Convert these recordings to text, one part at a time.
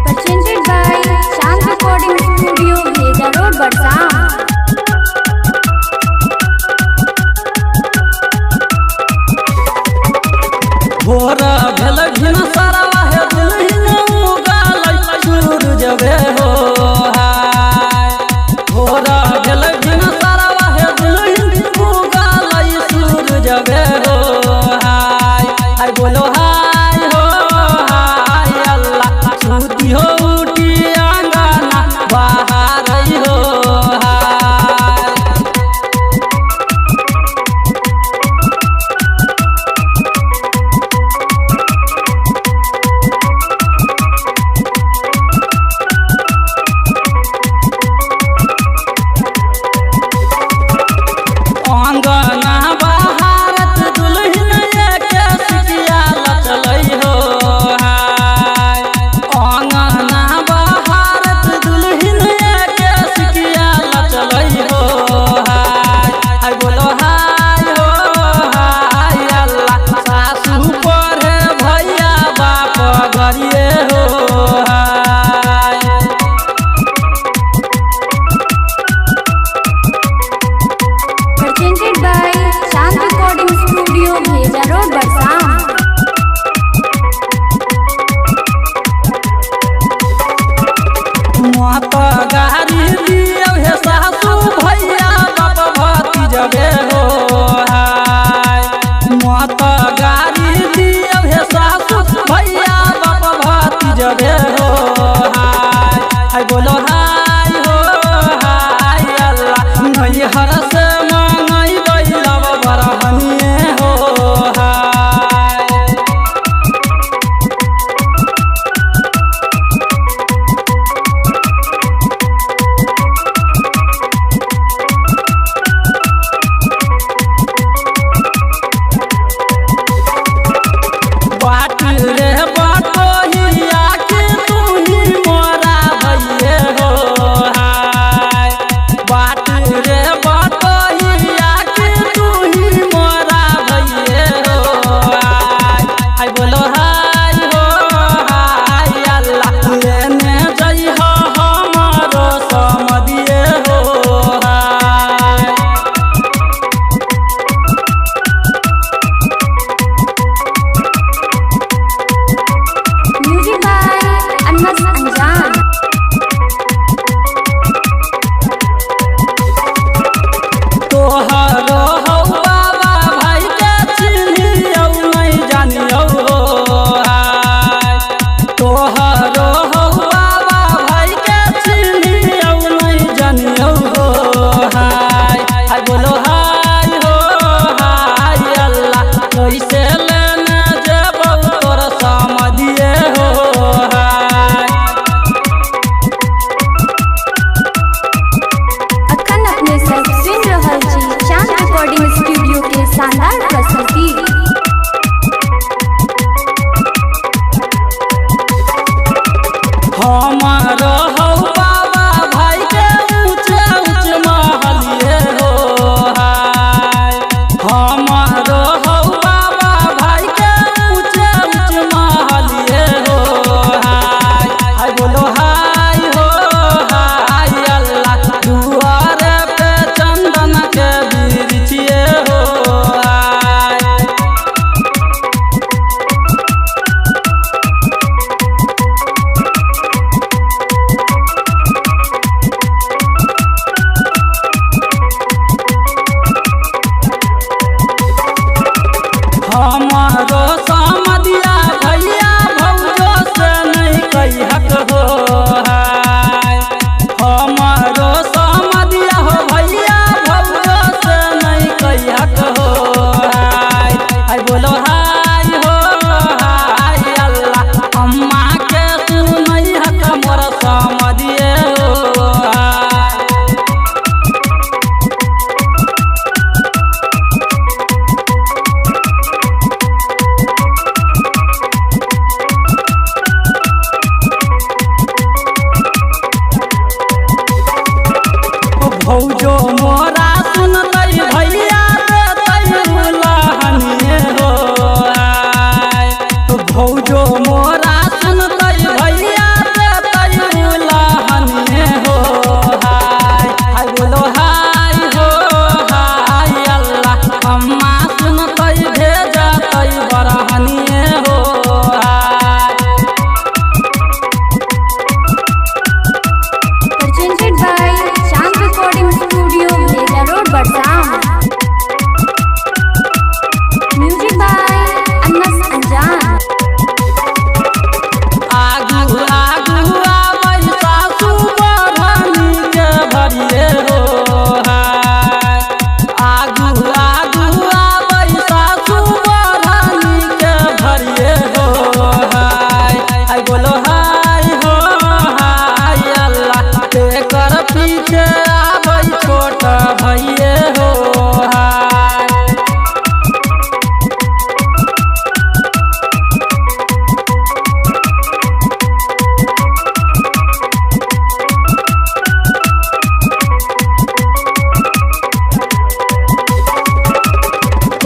Presented by Shant Recording Studio, Bheja Road, Barsam. भोर भेल भिनसरवा हे दुलहिन उगलै सूरज वे हो हाय। भोर भेल भिनसरवा हे दुलहिन उगलै सूरज वे हो हाय। हाय बोलो हाय हो हाय अल्लाह सूती हो उठी अंगना बाहर हो हाय। अंगना बहारत दुलहिन एके सिकिया लचलै हो हाय। अंगना बहारत दुलहिन एके सिकिया लचलै हो हाय। हाय बोलो हाय हो हाय अल्लाह सासू पढ़े भैया बाप गरिए हो हाय। Presented by Shant Recording Studio, Bheja Road, Barsam. मत गारी दियौ हे सासू भैया बाप भतीजबे हो हाय। मत गारी दियौ हे सासू भैया बाप भतीजबे हो हाय। हाय बोलो हाय हो हाय अल्लाह नैहर से मंगैबै लव बरहनिए हो हाय।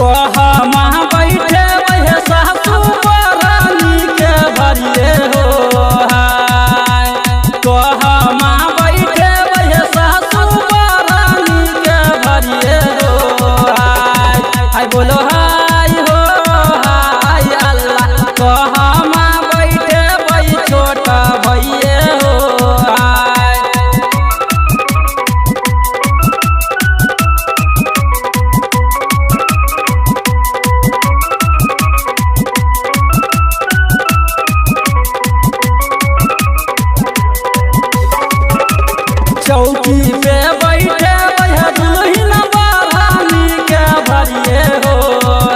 कहमा बैठे वह सासू बरानी के भरिए हो हाय। कहमा बैठे वह सासू बरानी के भरिए हो हाय। हाय बोलो हाय हो हाय अल्लाह। कहमा बैठे वही छोटा भैये हो हाय। चौकी पे बैठे वह दुल्हन बरानी के भरिए हो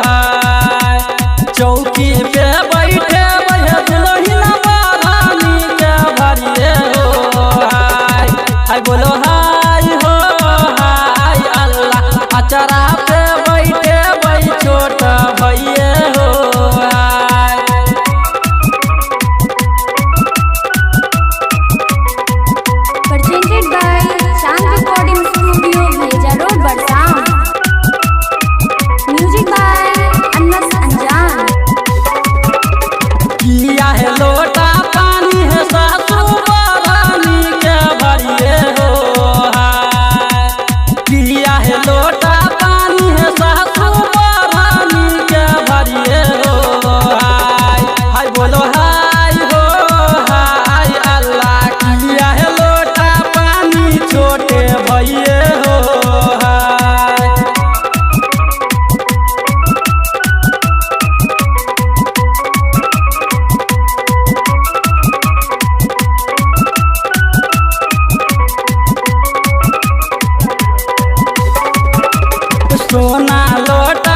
हाय। चौकी पे बैठे वह दुल्हन बरानी के भरिए हो हाय। हाय बोलो हाय हो हाय अल्लाह। अचरा पे बैठे वही छोटा भैये हो हाय। Presented by Chand Recording Studio, Bheja Road, Barsam. Music by Annas Anjan. किया है लोटा पानी है सासू बरानी के भरिए हो हाय। किया है लोटा पानी है सासू बरानी के भरिए हो हाय। हाय बोलो हाय हो हाय अल्लाह। किया है लोटा पानी छोटे भैये हो हाय। सोना लोटा